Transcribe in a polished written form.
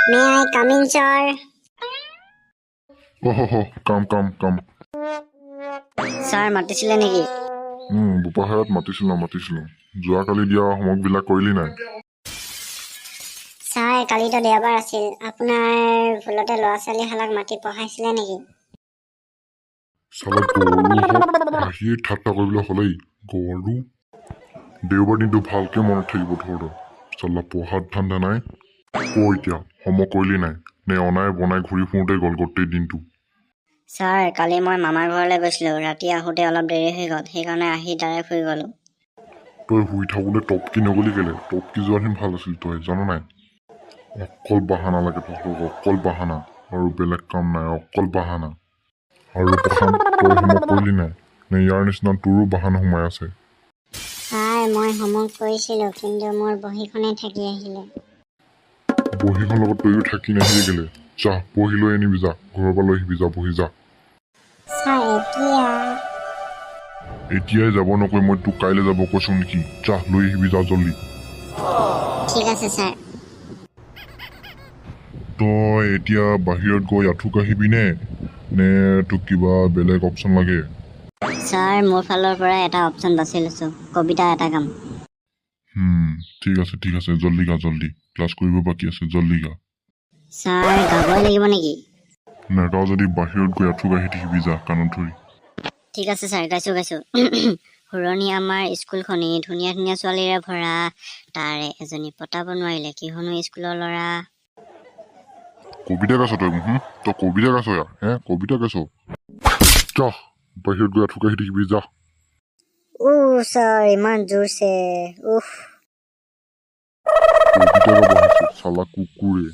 May I come in, sir? অহ হ, come, come, come. Sir, মাতিছিলে নেকি? বোপাহাৰত মাতিছিলোঁ, মাতিছিলোঁ। যোৱাকালি দিয়া হোমৱৰ্কবিলাক কৰিলি নাই? ছাৰ, কালিতো দেওবাৰ আছিল। আপোনাৰ ভুলতে ল'ৰা ছোৱালীহালক মাতি পঢ়াইছিলে নেকি? চালা গৰুহঁত, আহিয়ে ঠাট্টা কৰিবলৈ হ'লেই। গৰু, দেওবাৰ দিনটো ভালকে মনত থাকিব ধৰ। চালা পঢ়াত ধান্দা নাই। ক এতিয়া, হোমৱৰ্ক কৰিলি নাই নে অনাই বনাই ঘূৰি ফুৰোঁতে গ'ল গোটেই দিনটো? ছাৰ, কালি মই মামাৰ ঘৰলৈ গৈছিলোঁ। ৰাতি আহোঁতে অলপ দেৰি হৈ গ'ল, সেইকাৰণে আহি ডাইৰেক্ট শুই গ'লোঁ। তই শুই থাকোঁতে টপকি নগ'লি কেলে? টপকি যোৱাহেঁতেন ভাল আছিল, তই জান নাই? অকল বাহানা লাগে তহঁতক, অকল বাহানা, আৰু বেলেগ কাম নাই, অকল বাহানা। আৰু প্ৰশান্ত, তই হোমৱৰ্ক কৰিলি নাই নে ইয়াৰ নিচিনা তোৰো বাহানা সোমাই আছে? ছাৰ, মই হোমৱৰ্ক কৰিছিলোঁ, কিন্তু মোৰ বহীখনেই থাকি আহিলে। বহীখন লগত তয়ো থাকি নাহিলি কেলে? যা, বহী লৈ আনিবি, যা, ঘৰৰ পৰা লৈ আহিবি, যা বহী, যা। ছাৰ, এতিয়া? এতিয়াই যাব নকৈ মই তোক কাইলৈ যাব কৈছোঁ নেকি? যা, লৈ আহিবি, যা জল্দি। ঠিক আছে ছাৰ। তই এতিয়া বাহিৰত গৈ আঁঠু কাঢ়িবি নে নে তোক কিবা বেলেগ অপশ্যন লাগে? ছাৰ, মোৰ ফালৰ পৰা এটা অপশ্যন বাছি লৈছোঁ, কবিতা এটা গাম। ঠিক আছে, ঠিক আছে, জল্দি গা, জল্দি, ক্লাছ কৰিব বাকী আছে, জল্দি গা। ছাৰ, গাবই লাগিব নেকি? নাগাওঁ যদি বাহিৰত গৈ আঁঠু কাঢ়ি থাকিবি, যা, কাণত ধৰি। ঠিক আছে ছাৰ, গাইছোঁ, গাইছোঁ। সুৰণি আমাৰ স্কুলখনি ধুনীয়া ধুনীয়া ছোৱালীৰে ভৰা, তাৰে এজনী পতাব নোৱাৰিলে কিহনো স্কুলৰ ল'ৰা। কবিতা গাইছ তই? হুম, তই কবিতা গাইছ ইয়া হে? কবিতা গাইছ? যা, বাহিৰত গৈ আঁঠু কাঢ়ি থাকিবি, যা। ও ছাৰ, ইমান জোৰছে, উফ। কবিতা গাব আহিছে চালা কুকুৰে।